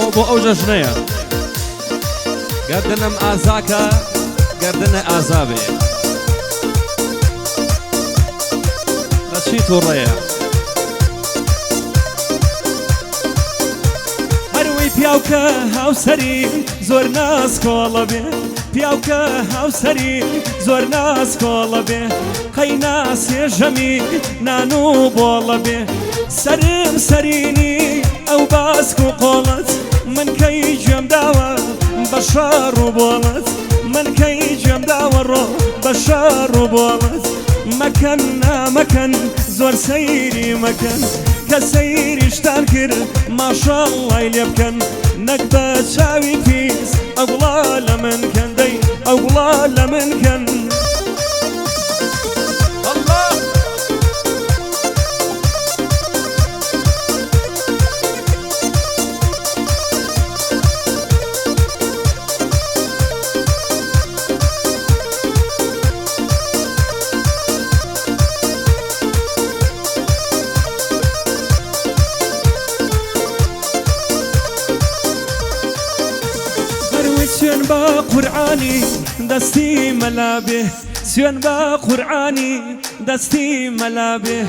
ئەمشەو بۆ ئەو جەژنەیە. گەردنم ئازاکە گەردنە ئازا بێ. لە چی تووڕەیە؟ هەروەی پیاوکە هاوسەری زۆر ناسکۆڵە بێ پیاوکە هاوسەری زۆر ناسکۆڵە بێ قەی ناسێ ژەمی نان و بۆڵە بێ سەرم سەرینی ئەو باسک و قۆڵت من کەی گوێم داوە بە شەڕ و بۆڵت من کەی گوێم داوە ڕۆ بە شەڕ و بۆڵت مەکەن نا مەکەن زۆر سەیری مەکەن کە سەیریشتان کرد ماشەڵڵای لێ بکەن نەک بە چاوی پیس ئەوڵا لە من کەن دەی ئەوڵا لە من کەن. الله. هەروەی سوێن بە قورعانی دەستی مەلا بێ سوێن بە قورعانی دەستی مەلا بێ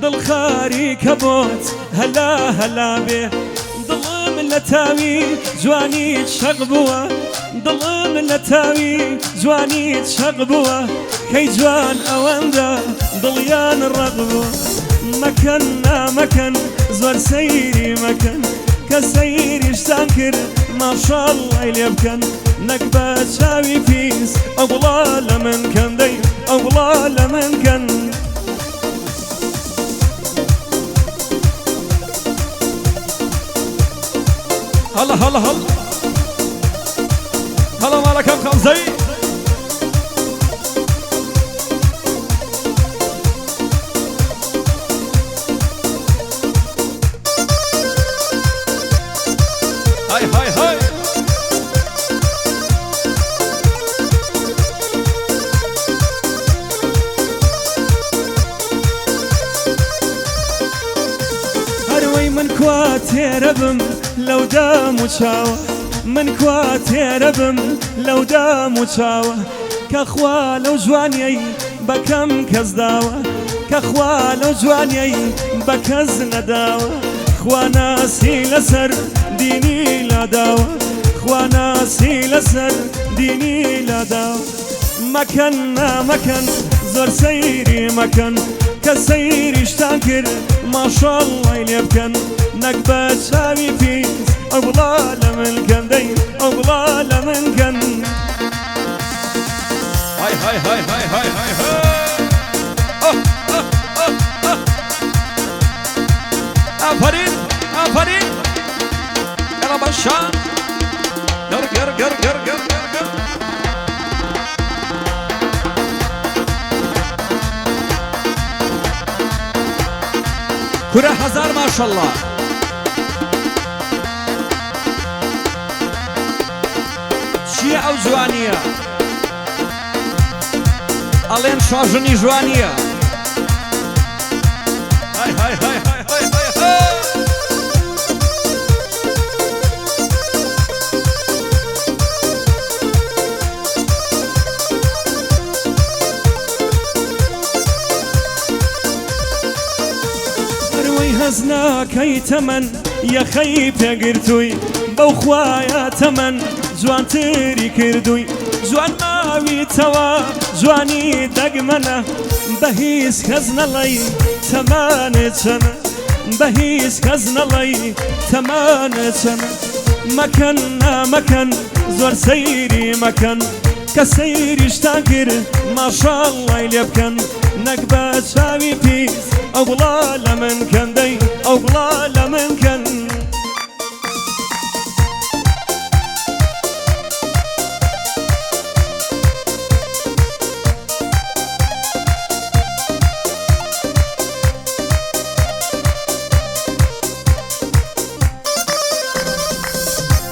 دڵ خاریکە بۆت هەلا هەلا بێ دڵم لە تاوی جوانیت شەق بووە دڵم لە تاوی جوانیت شەق بووە کەی جوان ئەوەندە دڵیان ڕەق بووە مەکەن نا مەکەن زۆر سەیری مەکەن کە سەیریشتان کرد ماشاڵڵای لێ بکەن نەک بە چاوی پیس ئەوڵا لە من کەن دەی ئەوڵا لە من کەن. هەڵە هەڵە هەڵ هەڵە ماڵەکەم خەمزەی. های های های. هەروەی من کوا تێرە بم لەو دام و چاوە من کوا تێرە بم لەو دام و چاوە کە خوا لەو جوانیەی بە کەم کەس داوە کە خوا لەو جوانیەی بە کەس نەداوە خوا ناسی لەسەر دینی لاداوە خوا ناسی لەسەر دینی لاداوە مەکەن نا مەکەن زۆر سەیری مەکەن کە سەیریشتان کرد ماشەڵڵای لێ بکەن نەک بە چاوی پیس ئەوڵا لە من کەن دەی ئەوڵا لە من کەن. های های های های های های های. ئۆه ئۆه ئۆه ئۆه. ئافەرین ئافەرین. یەڵا بەشان. گڕ گڕ گڕ گڕ گڕ گڕ گڕ. کورە هەزار ماشەڵڵا. چییە ئەو جوانییە؟ ئەڵێن شاژنی جوانییە. های های های های های های های. بەروەی هەست ناکەی تەمەن یەخەی پێگرتووی بەو خوایە تەمەن جوانتری کردووی جوان ماویتەوە جوانی دەگمەنە بە هیچ کەس نەڵێی تەمەنت چەنە بە هیچ کەس نەڵێی تەمەنت چەنە مەکەن نا مەکەن زۆر سەیری مەکەن کە سەیریشتان کرد ماشاڵڵای لێ بکەن نەک بە چاوی پیس ئەو گوڵە لە من کەن دەی ئەو گوڵە لە من کەن.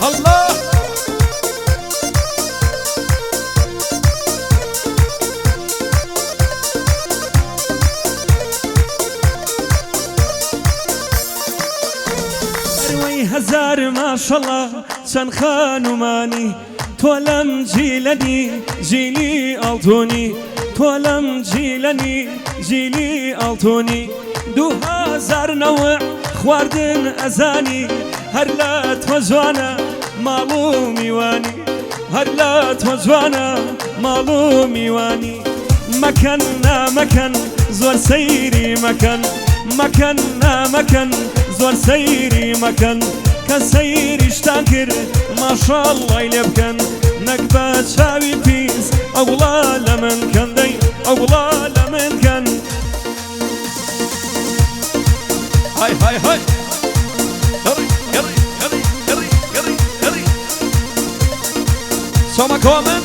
الله. هەزار ماشەڵا چەند خانومانی تۆ لەم جیلەنی جیلی ئاڵتونی تۆ لەم جیلەنی جیلی ئاڵتونی 2000 نەوع خواردن ئەزانی هەر لە تۆ جوانە ماڵ و میوانی هەر لە تۆ جوانە ماڵ و میوانی مەکەن نا مەکەن زۆر سەیری مەکەن مەکەن نا مەکەن زۆر سەیری مەکەن کە سەیریشتان کرد ماشاڵڵای لێ بکەن نەک بە چاوی پیس ئەوڵا لە من کەن دەی ئەوڵا لە من کەن. های های های هڕی هڕی هڕی هڕی هڕی هڕی سۆمەکەوە من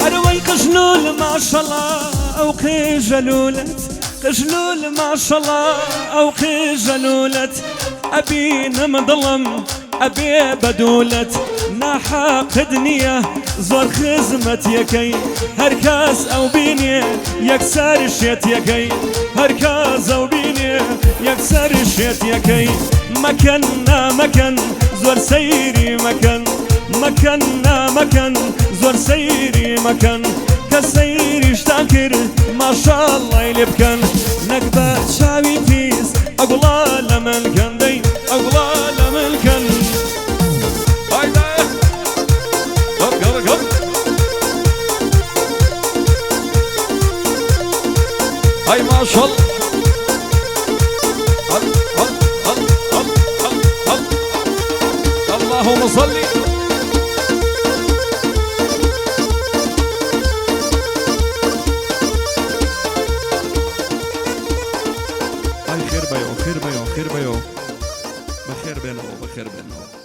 ئەرەوەی قژلول ماشەڵا ئەو قژە لولت قژلول ماشەڵا ئەو قژە لولت ئەبینم دڵم ئەبێ بەدولەت ناحەقت نییە زۆر خزمەت یەکەی هەر کەس ئەو بینێ یەکسەر شێت یەکەی هەر کەس ئەو بینێ یەکسەر شێت یەکەی مەکەن نا مەکەن زۆر سەیری مەکەن مەکەن نا مەکەن زۆر سەیری مەکەن کە سەیریشتان کرد ماشاڵڵای لێ بکەن نەک بە چاوی پیس ئەگوڵا لە من کەن دەی ئەگوڵا لە من کەن. هایدا هەپ گەڕک هەپ هاي ماشاء هل هل هل هل هل هل اللهم صل. هاي خێر بەیەوە خێر بەیەوە خێر بەیەوە بەخێر بێنەوە بەخێر بێنەوە.